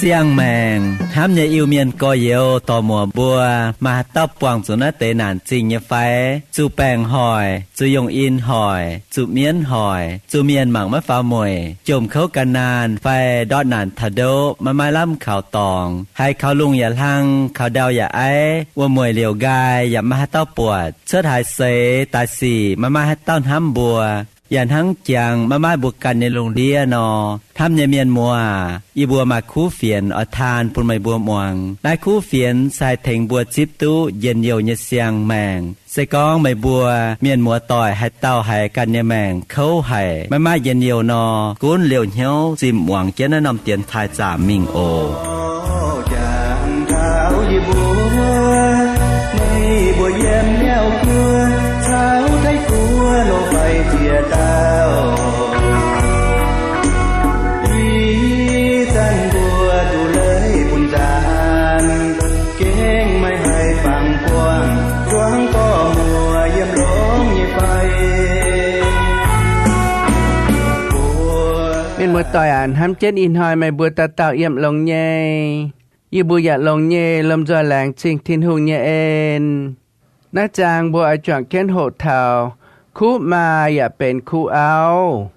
Siang-maengc hnamv nyei Iu-Mienh gorx-youz dorc muoc mbuo, maaih haaix dauh buangh zuqc naaiv deix naanc zingh nyei fai? Zuqc baengc hoic, zuqc yongh in hoic, zuqc mienv hoic, zuqc mienh mangc maiv faaux mueic, jomc kouv gan naanh fai ndortv naanc taux ndoqv maiv maaih lamh kaux dorngx, haiz kaux lungh yaac hlang, kaux ndau yaac aiv, wuom-mueic liouc nqaai yaac maiv maaih haaix dauh buatc, cuotv haaix seix daaih sic maiv maaih haaix dauh hnamv mbuo, yaac hnangv jangx maiv maaih mbuo ganh nyei lungh ndiev nor. Hnamv nyei mienh muoz aac, yie mbuo maaih kuv fienx oix taan bun meih mbuo muangx. Naaiv kuv fienx se haih tengx mbuo zipv duqv njien-youh nyei siang-maengc. Se gorngv meih mbuo mienh muoz-doic haaix dauh haiz ganh nyei maengc kouv haic, maiv maaih njien-youh nor, gunv liouh hnyouv zimh muangx jienv naaiv norm dienx taaih zaamc mingh oc. Jangx taux yie mbuo, meih mbuo yiem hnyouv kuo, caux taiv guoqv loz-faix ziex dauh. Ih zanc mbuo duqv leiz bun nzaanx, gengh maiv haih fangx buangh, zuangx gorx-muoc yiem longx nyei fai? Mienh muoz-doic aac, hnamv jienv ih hnoi meih mbuo dauh dauh yiem longx nyei. Yie mbuo yaac longx nyei, lomh nzoih laengz zingh Tin-Hungh nyei en. Naaiv zaang mbuo oix juangc jienv hoqc taux kuv maa yaac benx kuv auv.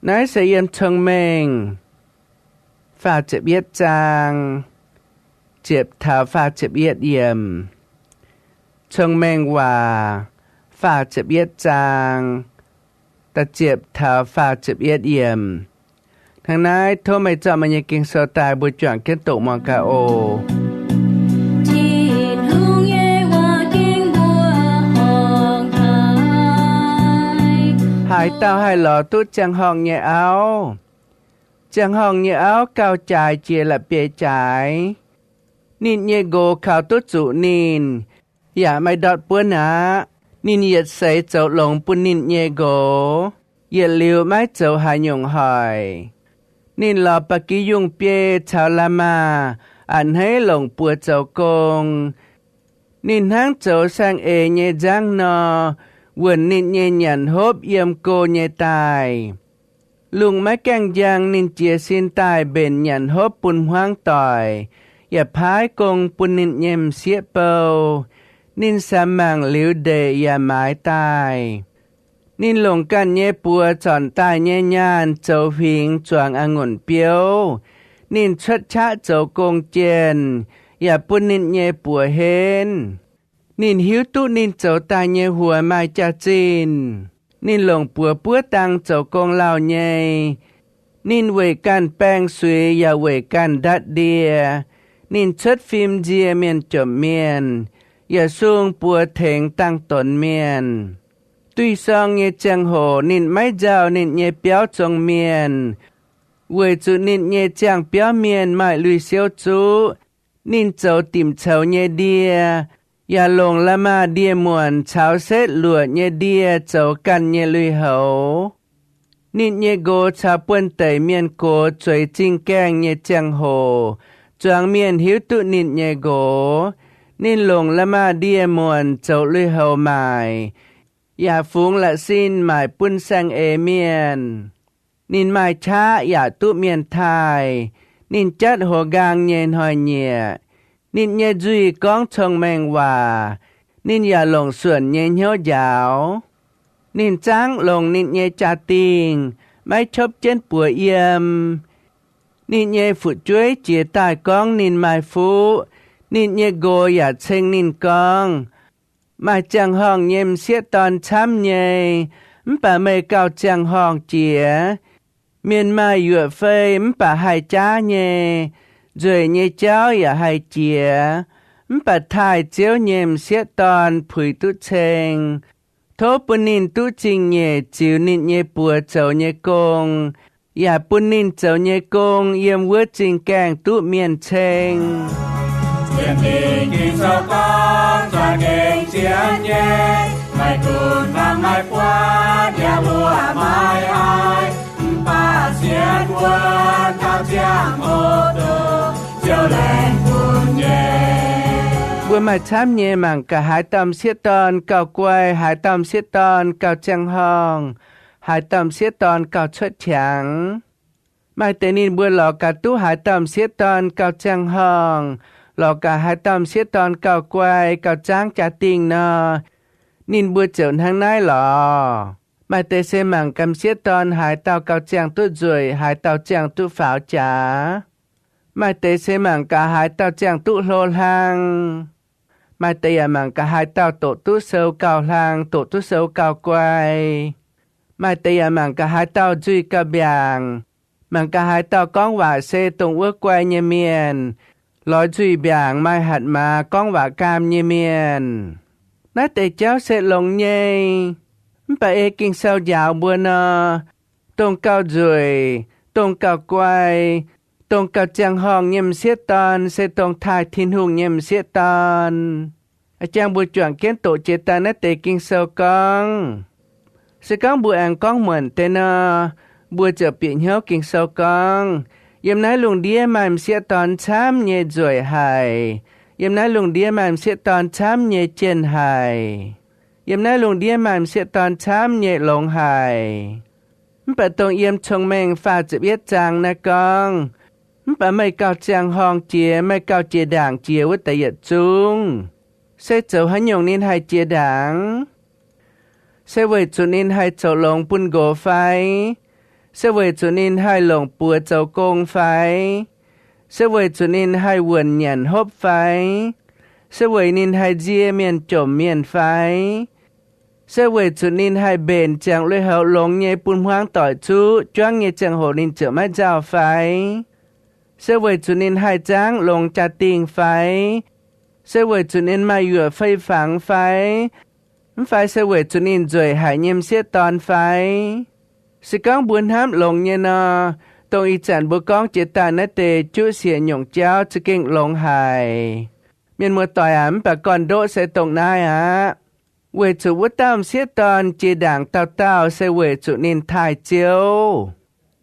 Naaiv se yiem Cong-Mengh faah ziepc yietv zaang ziepc taux faah ziepc yietv yiemc. Cong-Mengh Waac faah ziepc yietv zaang da'ziepc taux faah ziepc yietv yiemc. Hnangv naaiv tov meih zorqv meih nyei Ging-Sou daaih mbuo juangc jienv doqc muangx gaax oc. Tin-Hungh nyei waac ging mbuo horngc haic. Haaix dauh haih lorz duqv ziangh horngh nyei auv? Ziangh horngh nyei auv gauh jaaix jiex la'bieiv jaaix. Ninh nyei nqox kaux duqv zuqc ninh, yaac maiv ndortv buonv aqv. Ninh yietc seix zoux longx bun ninh nyei nqox, yietc liuz maiv zoux haaix nyungc hoic. Ninh lorz ba'gi yungh biei caux la'maah a'hneiv longc buoz zoux gong. Ninh hnangv zoux saeng-eix nyei nzangv nor, wuonc ninh nyei nyanc hopv yiem go nyei daaih. Lungh maiv gaengh njang, ninh jiez sin daaih mbenc nyanc hopv bun hmuangv doic, yaac paaiv gong bun ninh nyei m'sieqv bou. Ninh samx mangc liuz ndeic yaac maaiz daaih. Ninh longc ganh nyei buoz zornc daaih nyei nyaanh zoux huingx zuangx a'ngunc biouv. Ninh cuotv qaqv zoux gong jienh, yaac bun ninh nyei buoz henv. Ninh hiuv duqv ninh zoux daaih nyei huox maaih jaax-zinh. Ninh longc buoz buov dang zoux gong lauh nyei. Ninh weic ganh baeng suix yaac weic ganh ndatv ndie. Ninh cuotv fim nzie mienh jomc mienh, yaac sung buoz tengx dangh donx mienh. Duih sorng nyei ziangh hoc ninh maiv nzauh ninh nyei biauv zong mienh, weic zuqc ninh nyei ziangh biauv mienh maaih lui-siouv zuqv. Ninh zoux dimc coux nyei ndie, yaac longc la'maah ndie-muonc caux setv luoqc nyei ndie zoux ganh nyei lui-houx. Ninh nyei nqox caux buonv-deic mienh gox zueiz zingh gaengh nyei ziangh hoc, zuangx mienh hiuv duqv ninh nyei nqox. Ninh longc la'maah ndie-muonc zoux lui-houx maaic, yaac fungx la'sin maaic bun saeng-eix mienh. Ninh maaih qaqv yaac duqv mienh taaih. Ninh jatv hoz nqaang nyei hnoi-nyieqc. Ninh nyei nzuih gorngv cong-mengh waac. Ninh yaac longc suonc nyei hnyouv njaaux. Ninh zangv longx ninh nyei jaa-dingh, maiv qopv jienv buoz yiem. Ninh nyei fu'jueiv jiex daaih gorngv ninh maaih fuqv. Ninh nyei nqox yaac ceng ninh gorngv, maaih ziangh horngh nyei m'sieqv dorn camv nyei, mv baac meih gauh ziangh horngh jiex. Mienh maaih yuoqc fei mv baac haih jaav nyei, nzueic nyei jauv yaac haih jiex, mv baac taaih Ziouv nyei m'sieqv dorn puix duqv ceng. Tov bun ninh duqv zingh nyeic ziux ninh nyei buoz zoux nyei gong, yaac bun ninh zoux nyei gong yiem wuov zingh gaengh duqv mienh ceng. Sienx Ging-Sou gorngv, za'gengh sienx nyei, maaih dunx fangx maaih buatc, yaac luoqc maaih haiz, mv baac sienx wuov Mbuo maaih camv nyei mangc gaax haaix dauh m'sieqv dorn gauh guai, haaix dauh m'sieqv dorn gauh ziangh horngh, haaix dauh m'sieqv dorn gauh cuotv qangx. Maaih deix ninh mbuo lorz gaax duqv haaix dauh m'sieqv dorn gauh ziangh horngh, lorz gaax haaix dauh m'sieqv dorn gauh guai, gauh zaangv jaa-dingh nor, ninh mbuo ziouc hnangv naaiv lorz. Maaih deix se mangc gaax m'sieqv dorn haaix dauh gauh ziangh duqv nzueic, haaix dauh ziangh duqv faaux jaax. Maaih deix se mangc gaax haaix dauh ziangh duqv hlo hlang. Maaih deix yaac mangc gaax haaix dauh doqc duqv sou gauh hlang, doqc duqv sou gauh guai. Maaih deix yaac mangc gaax haaix dauh nzuih gauh mbiaangc, mangc gaax haaix dauh gorngv waac se dongh wuov guai nyei mienh, lorz nzuih mbiaangc, maaih hatc maaz, gorngv waac gaam nyei mienh. Naaiv deix jauv se longx nyei. Mv baac ei Ging-Sou njaaux mbuo nor, dongh gauh nzueic, dongh gauh guai, dongh gauh ziangh horngh nyei m'sieqv dorn se dongh taaih Tin-Hungh nyei m'sieqv dorn. Jangx mbuo juangc jienv doqc jiex daaih naaiv deix Ging-Sou gorngv, se gorngv mbuo aengx gorngv muonc deix nor, mbuo ziouc bieqc hnyouv Ging-Sou gorngv, yiem naaiv lungh ndiev maaih m'sieqv dorn camv nyei nzueic haic. Yiem naaiv lungh ndiev maaih m'sieqv dorn camv nyei jienh haic. Yiem naaiv lungh ndiev maaih m'sieqv dorn camv nyei longx haic. Mv baac dongh yiem Cong-Mengh faah ziepc yietv zaang naaiv gorngv, mv baac meih gauh ziangh horngh jiex, meih gauh jiex ndaangc jiex wuov deix yietc zungv, se zoux haaix nyungc ninh haih jiex ndaangc? Se weic zuqc ninh haih zoux longx bun nqox fai? Se weic zuqc ninh haih longc buoz zoux gong fai? Se weic zuqc ninh haih wuonc nyanc hopv fai? Se weic ninh haih nzie mienh jomc mienh fai? Se weic zuqc ninh haih mbenc ziangx lui-houx longx nyei bun hmuangv doic zuqv, juangv nyei ziangh hoc ninh ziouc maiv nzauh fai? Se weic zuqc ninh haih nzangv longx jaa-dingh fai? Se weic zuqc ninh maaih yuoqc fei fangx fai? Mv fai se weic zuqc ninh nzueic haic nyei m'sieqv dorn fai? Se gorngv mbuo hnamv longx nyei nor, dongh ih zanc mbuo gorngv jiex daaih naaiv deix juqv siec nyungc jauv za'gengh longx haic. Mienh muoz-doic aac, mv baac gorn-ndoqv se dongh naaiv aqv. Weic zuqc wuov dauh m'sieqv dorn jiex ndaangc dauh dauh se weic zuqc ninh taaih Ziouv.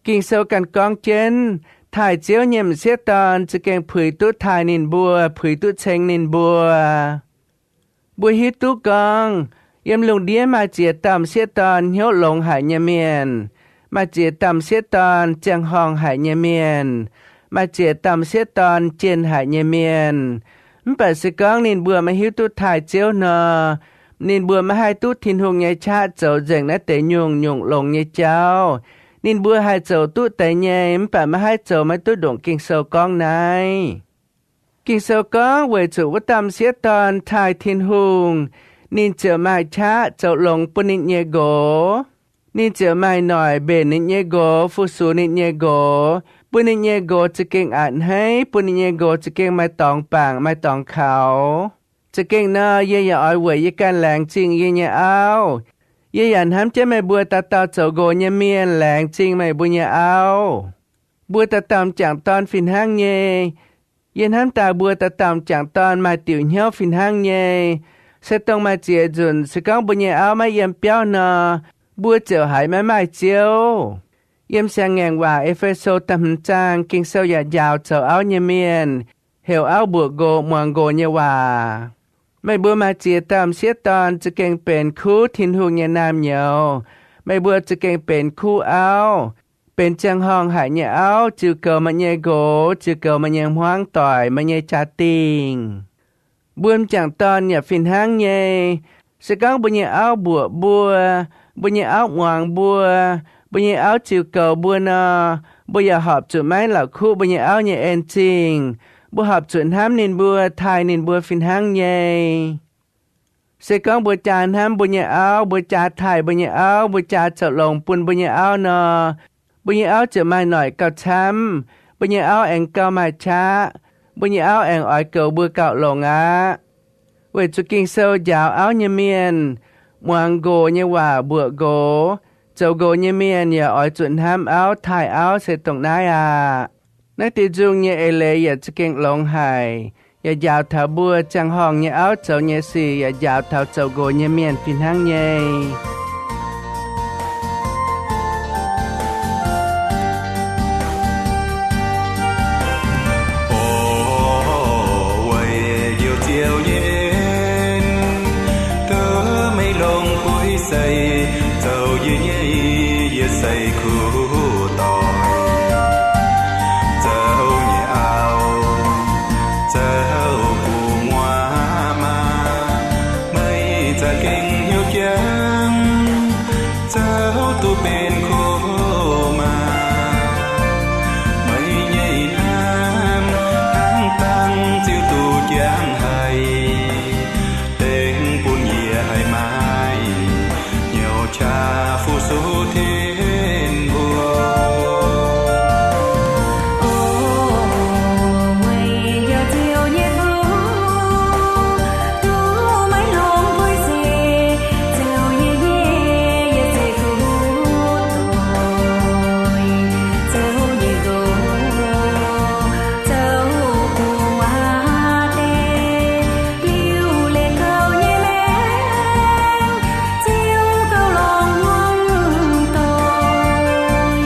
Ging-Sou ganh gorngv jienv, taaih Ziouv nyei m'sieqv dorn za'gengh puix duqv taaih ninh mbuo, puix duqv ceng ninh mbuo. Mbuo hiuv duqv gorngv, yiem lungh ndiev maaih ziex dauh m'sieqv dorn hnyouv longx haic nyei mienh, maaih ziex dauh m'sieqv dorn ziangh horngh haic nyei mienh, maaih ziex dauh m'sieqv dorn jienh haic nyei mienh. Mv baac se gorngv ninh mbuo maiv hiuv duqv taaih Ziouv nor, ninh mbuo maiv haih duqv Tin-Hungh nyei qaqv zoux nzengc naaiv deix nyungc-nyungc longx nyei jauv. Ninh mbuo haih zoux duqv deix nyei, mv baac maiv haih zoux maiv duqv ndongc Ging-Sou gorngv naaiv. Ging-Sou gorngv weic zuqc wuov dauh m'sieqv dorn taaih Tin-Hungh, ninh ziouc maaih qaqv zoux longx bun ninh nyei nqox. Ninh ziouc maaih noic mbenc ninh nyei nqox, fu-sux ninh nyei nqox, bun ninh nyei nqox za'gengh a'hneiv, bun ninh nyei nqox za'gengh maaih dorngx bangc, maaih dorngx kaux. Za'gengh nor, yie yaac oix weic yie ganh laengz zingh yie nyei auv. Yie yaac hnamv jienv meih mbuo dauh dauh zoux nqox nyei mienh laengz zingh meih mbuo nyei auv. Mbuo dauh dauh m'jangc dorn fih hnangv nyei. Yie hnamv daaih mbuo dauh dauh m'jangc dorn maaih diuc hnyouv fih hnangv nyei. Se dongh maaih ziex nzunc se gorngv mbuo nyei auv maiv yiem biauv nor, mbuo ziouc haiz maiv maaih Ziouv. Yiem Siang-Ngaengc Waac E^fe^so da'hmz zaang Ging-Sou yaac njaaux zoux auv nyei mienh heuc auv mbuoqc nqox muangx nqox nyei waac. Meih mbuo maaih ziex dauh m'sieqv dorn za'gengh benx kuv Tin-Hungh nyei naamh nyouz. Meih mbuo za'gengh benx kuv auv, benx ziangh horngh haic nyei auv, ziux goux meih nyei nqox, ziux goux meih nyei hmuangv doic, meih nyei jaa-dingh. Mbuo m'jangc dorn yaac fih hnangv nyei. Se gorngv mbuo nyei auv mbuoqc mbuo, mbuo nyei auv muangx mbuo, mbuo nyei auv ziux goux mbuo nor, mbuo yaac horpc zuqc maiv la'kuqv mbuo nyei auv nyei en zingh. Mbuo horpc zuqc hnamv ninh mbuo, taaih ninh mbuo fih hnangv nyei. Se gorngv mbuo jaa hnamv mbuo nyei auv, mbuo jaa taaih mbuo nyei auv, mbuo jaa zoux longx bun mbuo nyei auv nor, mbuo nyei auv ziouc maaih noic gauh camv. Mbuo nyei auv aengx gauh maaih qaqv. Mbuo nyei auv aengx oix goux mbuo gauh longx aqv. Weic zuqc Ging-Sou njaaux auv nyei mienh muangx nqox nyei waac mbuoqc nqox. Zoux nqox nyei mienh yaac oix zuqc hnamv auv, taaih auv se dongh naaiv aqv. Naaiv diuh nzung nyei eix leiz yaac za'gengh longx haic, yaac njaaux taux mbuo ziangh horngh nyei auv zoux nyei sic, yaac njaaux taux zoux nqox nyei mienh fih hnangv nyei. Sei zoux yie nyei, yie sei kuv doic, zoux nyei auv, zoux gu'nguaaz maa, meih za'gengh hnyouv jangx, zoux duqv benx kuv maa. Meih nyei hnamv hnangv dangh ziouc duqv jangx haic, dengv bun yie haih maaih hnyouv qaqv fu-sux Tin-Hungh. O, weic njoux Ziouv nyei fuqv, duqv maiv longx buiv sic, zoux yie nyei, yie zeiz kuv doic, zoux nyei nqox, zoux gu'nguaaz deix, liuc leiz gauh nyei maengc, Ziouv gauh longc hmuangv doic.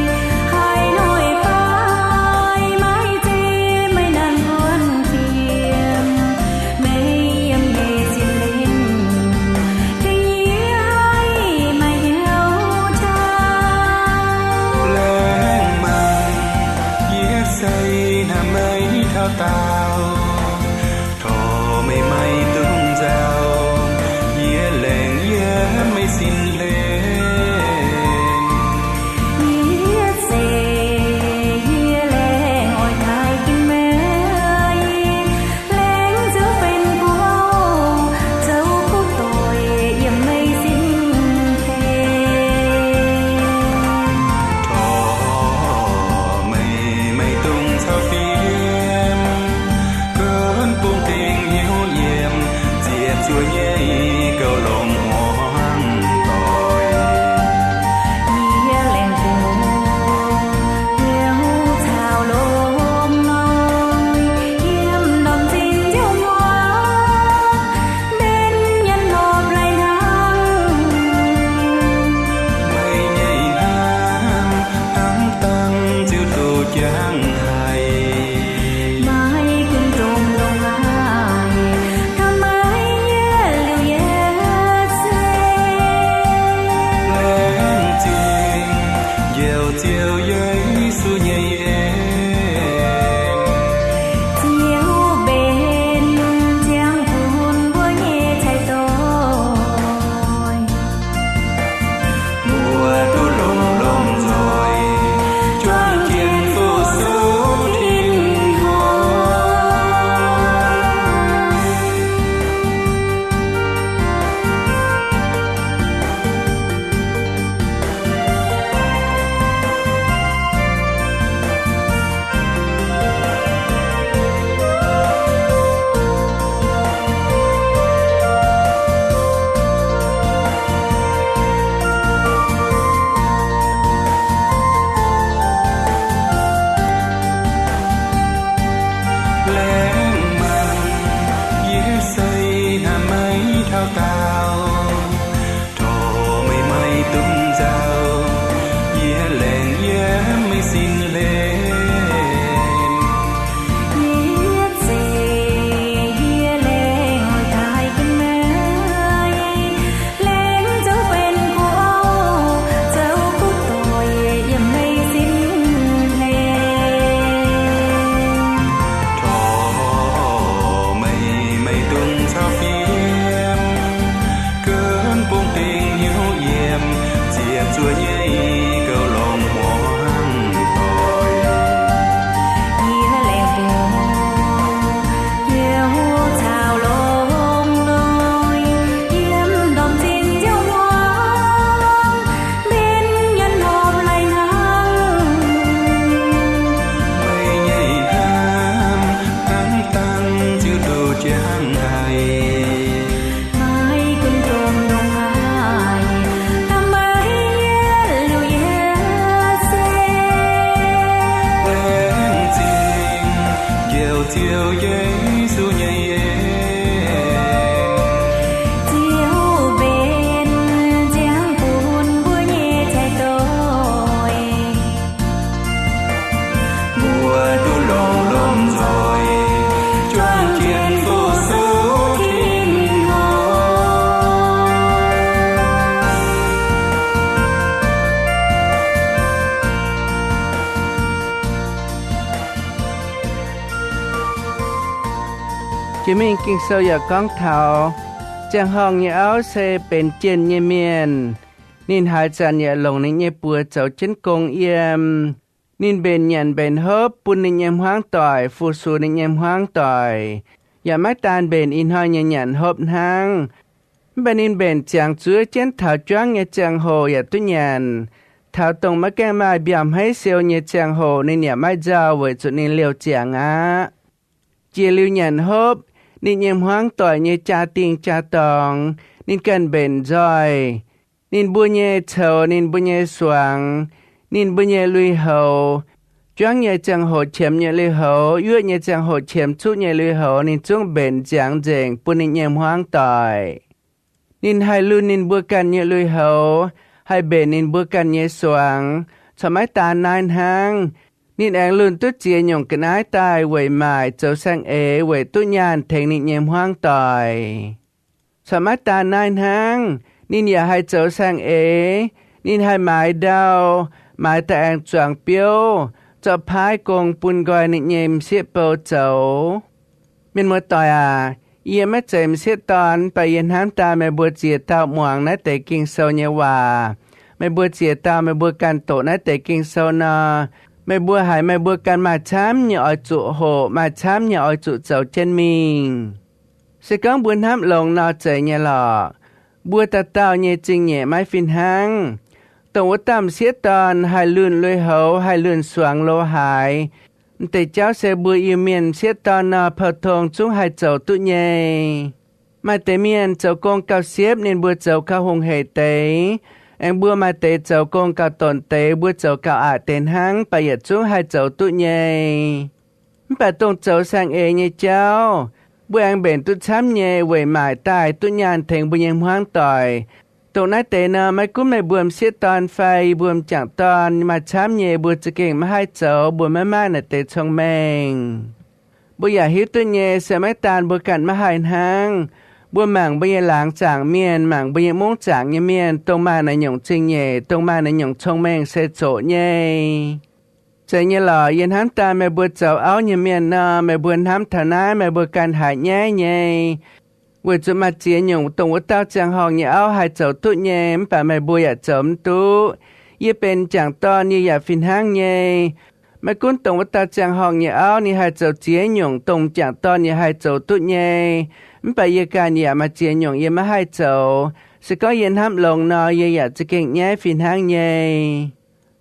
Haaix noic fai maiv zeiz meih nanc buonv fiem, meih yiem nyei sin hlen, tengx yie haih maaih hnyouv qaqv. Laengz mangc, yie sei hnamv meih taux daauh, tov meih maiv dungx nzauh, yie laengz yiem meih sin hlen. Yie zeiz, yie laengz oix taaih ginv meih, laengz zoux benx kuv auv, zoux kuv doic yiem meih sin hlen. Tov meih maiv dungx caux fiem, gunv bungx dingc hnyouv yiem, ziec zuoqv nyei gauh longc hmuangv doic. Yie laengz bungx hnyouv caux lomh nzoih, yiem ndorm zinh njoux hmuangx, mbenc nyanc nopv lai-hnaangx. Meih nyei hnamv hnangv dangh ziouc duqv jangx haic, maaih gunv domh ndongc haaix, hnamv meih yietc liuz yietc se. Laengz zingh njoux Ziouv Yesu nyei en, Ziouv mbenc ziangh bun mbuo nyei cai doic. Mbuo duqv longx lomh nzoih, juangc jienv fu-sux Tin-Hungh. Laengz mangc, yie sei hnamv meih taux daauh, tov meih maiv dungx nzauh, yie laengz yiem meih sin hlen. Yie zeiz, yie laengz oix taaih ginv meih, laengz zoux benx kuv auv, zoux kuv doic yiem meih sin hlen. Tov meih maiv dungx caux fiem, gunv bungx dingc hnyouv yiem, ziec zuoqv nyei gauh longc hmuangv doic. Yie laengz bungx hnyouv caux lomh nzoih, yiem ndorm zinh njoux hmuangx, mbenc nyanc nopv lai-hnaangx. Meih nyei hnamv hnangv dangh ziouc duqv jangx haic, maaih gunv domh ndongc haaix, hnamv meih yietc liuz yietc se. Laengz zingh njoux Ziouv Yesu nyei en, Ziouv mbenc ziangh bun mbuo nyei cai doic. Mbuo duqv longx lomh nzoih, juangc jienv fu-sux Tin-Hungh. Jiex mingh Ging-Sou yaac gorngv taux ziangh horngh nyei auv se benx jienh nyei mienh. Ninh haaix zanc yaac longc ninh nyei buoz zoux jienv gong yiem. Ninh mbenc nyanc mbenc hopv bun ninh nyei hmuangv doic, fu-sux ninh nyei hmuangv doic, yaac maiv daan mbenc ih hnoi nyei nyanc hopv hnangv. Mv baac ninh mbenc ziangx zuov jienv taux juangv nyei ziangh hoc yaac duqv nyanc. Taux dongh maiv gaengh maaih mbiauh hmeiv siou nyei ziangh hoc ninh yaac maiv nzauh, weic zuqc ninh liouh ziangx aqv. Jiex liuz nyanc hopv, ninh nyei hmuangv doic nyei jaa-dingh jaa-dorngx ninh ganh mbenc nzoih. Ninh mbuo nyei coux, ninh mbuo nyei suangx, ninh mbuo nyei lui-houx, juangv nyei ziangh hoc qiemx nyei lui-houx, yuoqv nyei ziangh hoc qiemx zuqv nyei lui-houx, ninh zungv mbenc nziangx nzengc bun ninh nyei hmuangv doic. Ninh haih lunh ninh mbuo ganh nyei lui-houx, haih mbenc ninh mbuo ganh nyei suangx. Corc maiv daan naaiv hnangv, ninh aengx lunh duqv ziex nyungc ga'naaiv daaih weic maaic zoux saeng-eix, weic duqv nyaanh tengx ninh nyei hmuangv doic. Corc maiv daan naaiv hnangv, ninh yaac haih zoux saeng-eix. Ninh haih maaiz ndau, maaiz da'aengx zuangx biouv, zorqv paaiv gong bun nqoi ninh nyei m'sieqv bou zoux. Mienh muoz-doic aac, yie maiv zeiz m'sieqv dorn, mv baac yie hnamv daaih meih mbuo ziex dauh muangx naaiv deix Ging-Sou nyei waac. Meih mbuo ziex dauh meih mbuo ganh doqc naaiv deix Ging-Sou nor, meih mbuo haiz meih mbuo ganh maaih camv nyei oix zuqc hoqc, maaih camv nyei oix zuqc zoux jienv mingh. Se gorngv mbuo hnamv longx nor, zeiz nyei lorqc. Mbuo dauh dauh nyei zingh nyeic maiv fih hnangv. Dongh wuov dauh m'sieqv dorn haih lunh lui-houx, haih lunh suangx lo haaix, m'deix jauv se mbuo Iu-Mienh m'sieqv dorn nor, pou-tong zungv haih zoux duqv nyei. Maaih deix mienh zoux gong gauh siepv, ninh mbuo zoux gauh hungh heic deix. Aengx mbuo maaih deix zoux gong gauh donc deix, mbuo zoux gauh aqc deix hnangv, mv baac yietc zungv haih zoux duqv nyei. Mv baac dongh zoux saeng-eix nyei jauv, mbuo aengx mbenc duqv camv nyei weic maaic daaih duqv nyaanh tengx mbuo nyei hmuangv doic. Dongh naaiv deix nor, maiv gunv meih mbuo m'sieqv dorn fai yie mbuo m'jangc dorn maaih camv nyei, mbuo za'gengh maiv haih zoux, mbuo maiv maaih naaic deix cong-mengh. Mbuo yaac hiuv duqv nyei, se maiv daan mbuo ganh maiv haih hnangv. Mbuo mangc mbuo nyei laangz zaangc mienh, mangc mbuo nyei mungv zaangc nyei mienh, dongh maaih naaiv nyungc zingh nyeic, dongh maaih naaiv nyungc cong-mengh se zoqc nyei. Zeiz nyei lorqc. Yie hnamv daaih meih mbuo zoux auv nyei mienh nor, meih mbuo hnamv taux naaiv meih mbuo ganh haiz nyaiv nyei. Weic zuqc maaih ziex nyungc dongh wuov dauh ziangh horngh nyei auv haih zoux duqv nyei, mv baac meih mbuo yaac zoux mv duqv. Yie benx m'jangc dorn yie yaac fih hnangv nyei. Maiv gunv dongh wuov dauh ziangh horngh nyei auv ninh haih zoux ziex nyungc dongh m'jangc dorn yaac haih zoux duqv nyei, mv baac yie ganh yaac maaih ziex nyungc yie maiv haih zoux. Se gorngv yie hnamv longx nor, yie yaac za'gengh nyaiv fih hnangv nyei.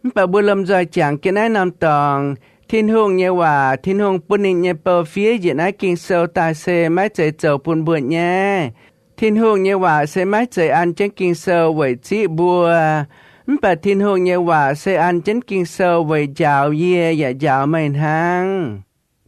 Mv baac mbuo lomh nzoih jangx jienv naaiv norm dorngx, Tin-Hungh nyei waac, Tin-Hungh bun ninh nyei bou fiev njiec naaiv Ging-Sou daaih se maiv zeiz zoux bun mbuo nyaiv. Tin-Hungh nyei waac se maiv zeiz an jienv Ging-Sou weic ziqv mbuo, mv baac Tin-Hungh nyei waac se an jienv Ging-Sou weic njaaux yie yaac njaaux meih hnangv.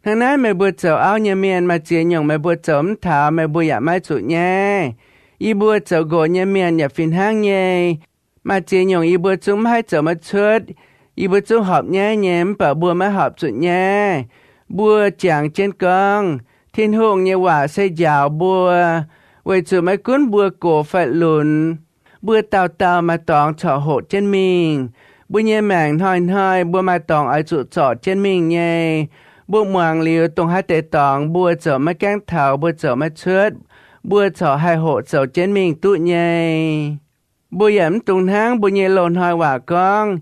Hnangv naaiv meih mbuo zoux auv nyei mienh maaih ziex nyungc meih mbuo zoux mv taux, meih mbuo yaac maiv zuqc nyaiv. Yie mbuo zoux nqox nyei mienh yaac fih hnangv nyei. Maaih ziex nyungc yie mbuo zungv maiv haih zoux maiv cuotv. Yie mbuo zungv horpc nyaiv nyei, mv baac mbuo maiv horpc zuqc nyaiv. Mbuo jangx jienv gorngv, Tin-Hungh nyei waac se njaaux mbuo, weic zuqc maiv gunv mbuo gox fai lunx, mbuo dauh dauh maaih dorngx corc hoqc jienv mingh. Mbuo nyei maengc hnoi-hnoi mbuo maaih dorngx oix zuqc zorc jienv mingh nyei. Mbuo muangx liuz dongh haaix deix dorngx mbuo zoux maiv gaengh taux, mbuo zoux maiv cuotv, mbuo corc haih hoqc zoux jienv mingh duqv nyei. Mbuo yaac mv dungx hnangv mbuo nyei loz-hnoi waac gorngv,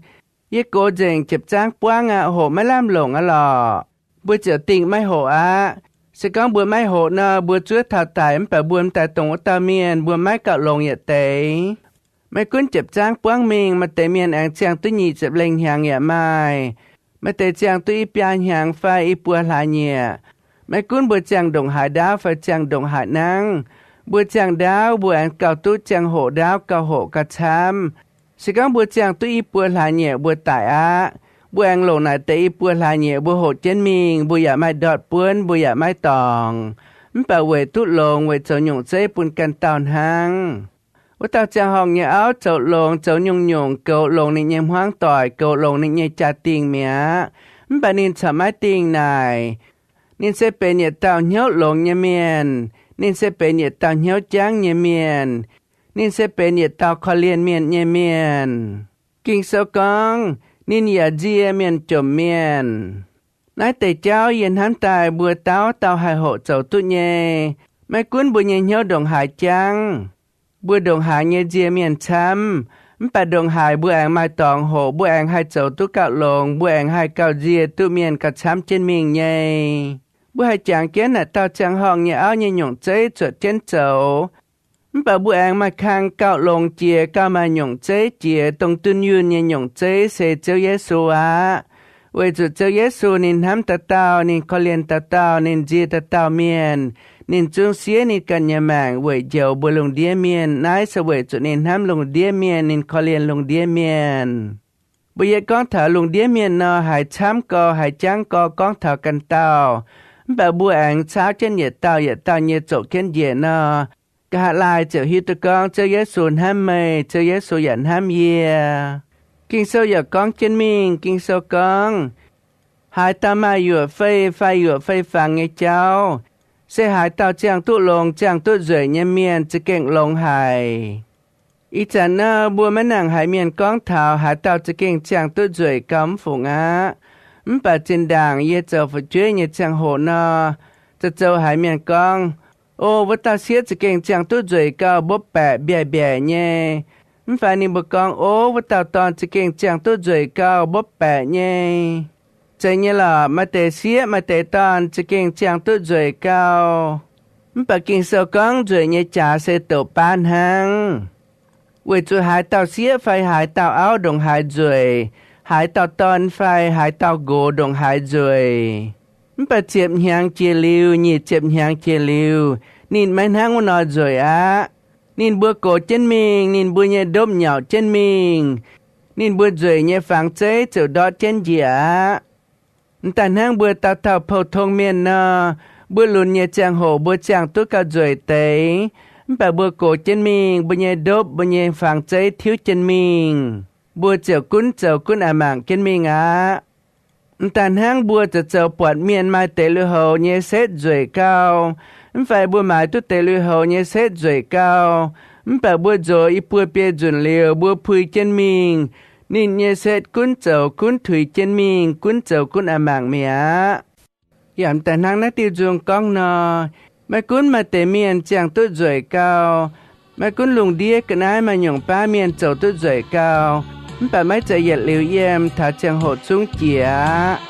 Yie gox nzengc, jiepc zaangv buangv aqv, hoqc maiv lamh longc aqv lorqc. Mbuo ziouc dingh maiv hoqc aqv. Se gorngv mbuo maiv hoqc nor, mbuo zuov taux daic mv baac mbuo m'daaih dongh wuov dauh mienh, mbuo maiv gauh longx yietc deix. Maiv gunv jiepc zaangv buangv mingh, maaih deix mienh aengx ziangh duqv nyic ziepc lengh hnyangx yaac maaih. Maaih deix ziangh duqv i biaa hnyangx fai i buo hlaax nyieqc. Maiv gunv mbuo ziangh ndongc haaix ndaauv fai ziangh ndongc haaix nangv, mbuo ziangh ndaauv mbuo aengx gauh duqv ziangh hoqc ndaauv gauh hoqc gauh camv. Se gorngv mbuo ziangh duqv i buo hlaax nyieqc mbuo daic aqv, mbuo aengx longc naaic deix i buo hlaax nyieqc mbuo hoqc jienv mingh, mbuo yaac maaih ndortv buonv, mbuo yaac maaih dorngc, mv baac weic duqv longx weic zoux nyungc zeiv bun ganh dauh hnangv. Wuov dauh ziangh horngh nyei auv zoux longx zoux nyungc-nyungc goux longx ninh nyei hmuangv doic, goux longx ninh nyei jaa-dingh mi'aqv. Mv baac ninh corc maiv dingh naaic. Ninh se benx yietc dauh hnyouv longx nyei mienh. Ninh se benx yietc dauh hnyouv jangv nyei mienh. Ninh se benx yietc dauh korv-lienh mienh nyei mienh. Ging-Sou gorngv, ninh yaac nzie mienh jomc mienh. Naaiv deix jauv yie hnamv daaih mbuo dauh dauh haih hoqc zoux duqv nyei. Maiv gunv mbuo nyei hnyouv ndongc haaix jangv, mbuo ndongc haaix nyei nzie mienh camv, mv baac ndongc haaix mbuo aengx maaih dorngx hoqc, mbuo aengx haih zoux duqv gauh longx, mbuo aengx haih gauh nzie duqv mienh gauh camv jienv mingh nyei. Mbuo haih jangx jienv naaic dauh ziangh horngh nyei auv nyei nyungc zeiv zuotc jienv zoux, mv baac mbuo aengx maaih kang gauh longx jiex, gauh maaih nyungc zeiv jiex, dongh dunh yunh nyei nyungc zeiv se Ziouv Yesu aqv. Weic zuqc Ziouv Yesu ninh hnamv dauh dauh, ninh korv-lienh dauh dauh, ninh nzie dauh dauh mienh, ninh zungv siev ninh ganh nyei maengc weic njoux mbuo lungh ndiev mienh. Naaiv se weic zuqc ninh hnamv lungh ndiev mienh, ninh korv-lienh lungh ndiev mienh. Mbuo yietv gorngv taux lungh ndiev mienh nor, haiz camv gorx, haiz jangv gorx gorngv taux ganh dauh, mv baac mbuo aengx caauv jienv yietc dauh yietc dauh nyei zoqc jienv njiec nor, nqa'haav laai ziouc hiuv duqv gorngv Ziouv Yesu hnamv meih, Ziouv Yesu yaac hnamv yie. Ging-Sou yaac gorngv jienv mingh, Ging-Sou gorngv, haaix dauh maaih yuoqc fei fai yuoqc fei fangx nyei jauv, se haaix dauh ziangh duqv longx ziangh duqv nzueic nyei mienh za'gengh longx haic. Ih zanc nor mbuo maiv nangc haiz mienh gorngv taux haaix dauh za'gengh ziangh duqv nzueic gau mv fungc aqv. Mv baac zinh ndaangc yie zoux fu'jueiv nyei ziangh hoc nor, zoux zoux haiz mienh gorngv, O, wuov dauh sieqv za'gengh ziangh duqv nzueic gau, mbopv baeqc mbiaec-mbiaec nyei. Mv fai ninh mbuo gorngv, O, wuov dauh dorn za'gengh ziangh duqv nzueic gau, mbopv baeqc nyei. Zeiz nyei lorqc, maaih deix sieqv maaih deix dorn za'gengh ziangh duqv nzueic gau. Mv baac Ging-Sou gorngv nzueic nyei jaax se doqc baav hnangv. Weic zuqc haaix dauh sieqv fai haaix dauh auv ndongc haaix nzueic, haaix dauh dorn fai haaix dauh nqox ndongc haaix nzueic, mv baac ziepc hnyangx jiex liuz, nyic ziepc hnyangx jiex liuz, ninh maiv hnangv wuov nor nzueic aqv. Ninh mbuo gox jienv mingh, ninh mbuo nyei ndopv nyauc jienv mingh, ninh mbuo nzueic nyei fangx zeiv ziouc ndortv jienv njiec aqv. M'daaih hnangv mbuo dauh dauh pou-tong mienh nor, mbuo lunx nyei ziangh hoc mbuo ziangh duqv gauh nzueic deix, mv baac mbuo gox jienv mingh, mbuo nyei ndopv, mbuo nyei fangx zeiv tiuv jienv mingh, mbuo ziouc gunv zoux gunv a'mangc jienv mingh aqv. M'daaih hnangv mbuo zoux zoux buatc mienh maaih deix lui-houx nyei setv nzueic gau, mv fai mbuo maaiz duqv deix lui-houx nyei setv nzueic gau, mv baac mbuo nzox i buo biei nzunc liuz mbuo pui jienv mingh, ninh nyei setv gunv zoux gunv tuix jienv mingh, gunv zoux gunv a'mangc mi'aqv. Yaac m'daaih hnangv naaiv diuh nzung gorngv nor, maiv gunv maaih deix mienh ziangh duqv nzueic gau, maiv gunv lungh ndiev ga'naaiv maaih nyungc baav mienh zoux duqv nzueic gau, mv baac maiv zeiz yietc liuz yiem, taux ziangh hoc zungv jiex aqv.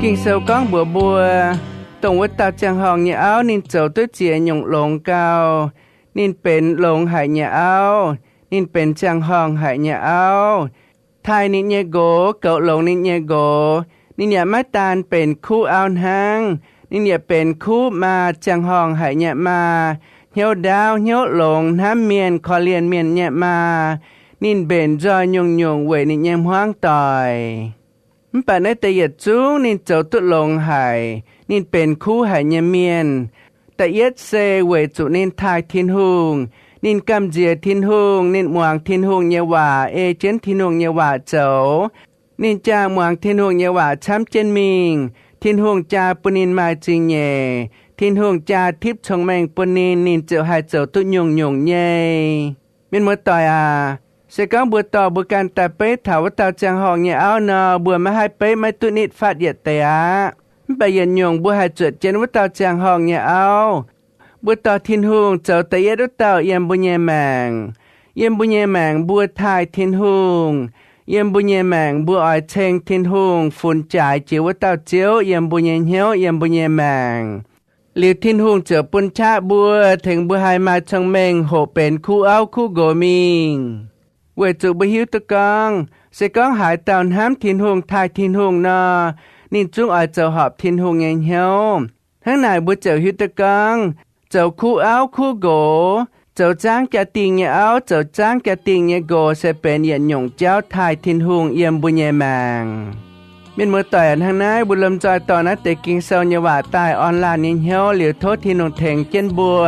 Ging-Sou gorngv mbuox mbuo, dongh wuov dauh ziangh horngh nyei auv ninh zoux duqv ziex nyungc longx gau. Ninh benx longx haic nyei auv. Ninh benx ziangh horngh haic nyei auv. Taaih ninh nyei nqox, goux longx ninh nyei nqox. Ninh yaac maiv daan benx kuv auv hnangv. Ninh yaac benx kuv maa, ziangh horngh haic nyei maa. Hnyouv ndaauv, hnyouv longx, hnamv mienh, korv-lienh mienh nyei maa. Ninh mbenc nzoih nyungc-nyungc weic ninh nyei hmuangv doic. Mv baac naaiv deix yietc zungv ninh zoux duqv longx haic. Ninh benx kuv haic nyei mienh. Da'yietv se weic zuqc ninh taaih Tin-Hungh. Ninh gamh nziex Tin-Hungh, ninh muangx Tin-Hungh nyei waac, ei jienv Tin-Hungh nyei waac zoux. Ninh jaa muangx Tin-Hungh nyei waac camv jienv mingh. Tin-Hungh jaa bun ninh maaih zingh nyeic. Tin-Hungh jaa tipv cong-mengh bun ninh, ninh ziouc haih zoux duqv nyungc-nyungc nyei. Mienh muoz-doic aac, se gorngv mbuo dorh mbuo ganh daaih beiv taux wuov dauh ziangh horngh nyei auv nor, mbuo maiv haih beiv maiv duqv nitv fatv yietc deix aqv. Mv baac yietc nyungc mbuo haih zuotc jienv wuov dauh ziangh horngh nyei auv. Mbuo dorh Tin-Hungh zoux da'yietv wuov dauh yiem mbuo nyei maengc. Yiem mbuo nyei maengc mbuo taaih Tin-Hungh. Yiem mbuo nyei maengc mbuo oix ceng Tin-Hungh, funx jaaix jiex wuov dauh Ziouv yiem mbuo nyei hnyouv, yiem mbuo nyei maengc. Liuz Tin-Hungh ziouc bun qaqv mbuo, tengx mbuo haih maaih cong-mengh hoqc benx kuv auv kuv nqox mingh. Weic zuqc mbuo hiuv duqv gorngv, se gorngv haaix dauh hnamv Tin-Hungh, taaih Tin-Hungh nor, ninh zungv oix zoux horpc Tin-Hungh nyei hnyouv. Hnangv naaic mbuo ziouc hiuv duqv gorngv, zoux kuv auv kuv nqox, zoux zaangv jaa-dingh nyei auv, zoux zaangv jaa-dingh nyei nqox se benx yietc nyungc jauv taaih Tin-Hungh yiem mbuo nyei maengc. Mienh muoz-doic, hnangv naaiv mbuo lomh nzoih dorh naaiv deix Ging-Sou nyei waac daaih orn laanh nyei hnyouv liuz, tov Tin-Hungh tengx jienv mbuo,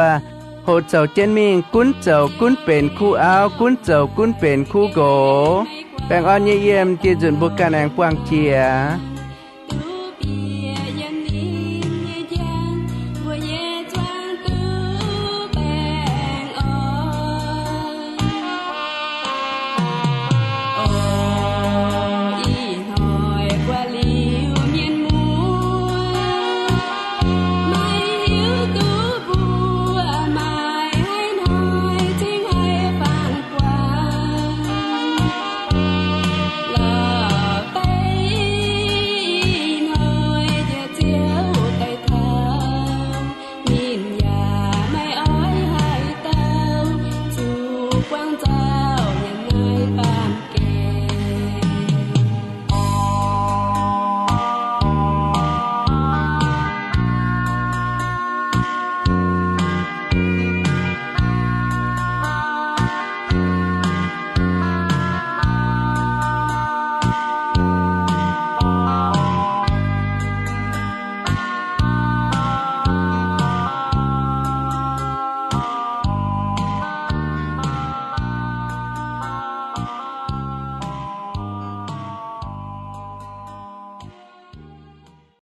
hoqc zoux jienv mingh, gunv zoux gunv benx kuv auv, gunv zoux gunv benx kuv nqox. Baengh orn nyei yiem, dieh nzunc mbuo ganh aengx buangh jiex.